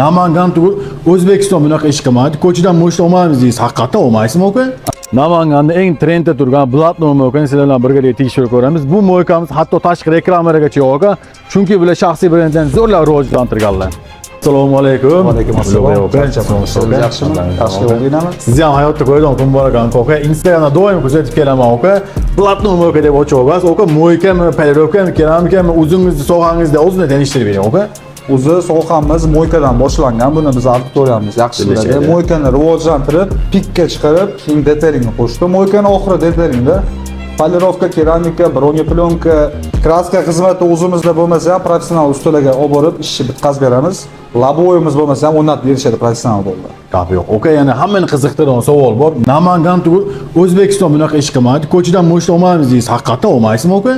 Namangan tugul, O'zbekiston bunaqa ish qilmaydi. Ko'chadan moshina olmaymiz deysiz. Haqiqatdan olmaysizmi, aka? Namanganda eng trendda turgan блатной мойка ni sizlar bilan birgalikda tekshirib ko'ramiz. Bu мойка miz hatto tashqi reklamalargacha yo'q, aka. Chunki bular shaxsiy brendlarni zo'rlab rivojlantirganlar. Assalomu alaykum. Alaykum assalom. Aka. Charchamayapsiz, yaxshimi? Yaxshi bo'ldinglarmi? Sizni ham hayotda ko'rdim, kun bor ekan, aka. Instagramda doim kuzatib kelaman, aka. Блатной мойка deb ochib olgansiz. Aka, мойка mi, полировка mi, keramikami, o'zingizni sohangizda o'zini tanishtirib bering, aka. O'zi sohamiz мойка dan boshlangan. Buni biz auditoriyamiz yaxshi biladi. Bilishadi. Мойка ni rivojlantirib, pikka chiqarib, keyin детейлинг ni qo'shdi. Мойка ni oxiri детейлинг da полировка, keramika, бронеплёнка, краска xizmati o'zimizda bo'lmasa ham professional ustalarga olib borib ishni bitkazib beramiz. Лобовой imiz bo'lmasa ham o'rnatib berishadi professional bo'ldi. Gap yo'q. Aka, yana hammani qiziqtirgan savol bor. Namangan tugul, O'zbekiston bunaqa ish qilmaydi. Ko'chadan moshina olmaymiz deysiz. Haqiqatdan olmaysizmi, aka?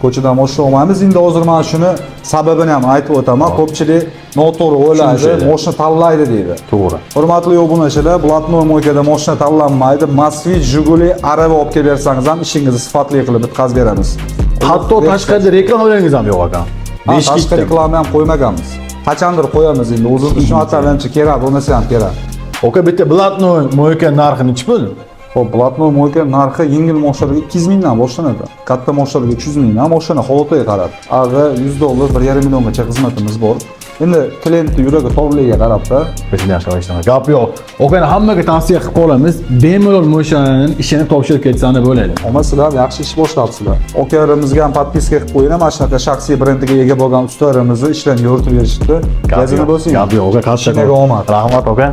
Ko'chadan moshina olmaymiz. Endi hozir mana shuni sababini ham aytib o'taman. Ko'pchilik noto'g'ri o'ylaydi, Tushunishadi. Moshina tanlaydi deydi. To'g'ri. Hurmatli obunachilar, блатной мойка da moshina tanlanmaydi. Moskvich, Jiguli, arava olib kelib bersangiz ham ishingizni sifatli qilib bitkazib beramiz. Hatto tashqarida reklamalaringiz ham yo'q, aka. Ha, Besh tashqi ketdim. reklama ham qo'ymaganmiz. Qachondir qo'yamiz endi. O'zimiz tushunayotganimcha kerak, bo'lmasa ham kerak. Aka, bitta блатной мойка narxi nechi pul? Xo'p, блатной мойка narxi yengil moshinalarga 200 mingdan boshlanadi. Katta moshinalarga 300 mingdan, moshina holatiga qarab. Ag'i 100 dollar, 1,5 milliongacha xizmatimiz bor. Endi klientni yuragi torligiga qarabda. Gap yo'q. Aka, hammaga tavsiya qilib qolamiz. Bemalol moshinani ishini topshirib ketsa bo'ladi. Omad, sizlar ham yaxshi ish boshlabsizlar. Okalarimizga ham подписка qilib qo'yinglar. Mana shunaqa shaxsiy brendiga ega bo'lgan ustalarimizni ishlarini yoritib berishibdi. Gap Gazini yo'q. bo'lsin. Gap yo'q, aka, katta. Ishingga omad. Rahmat, aka.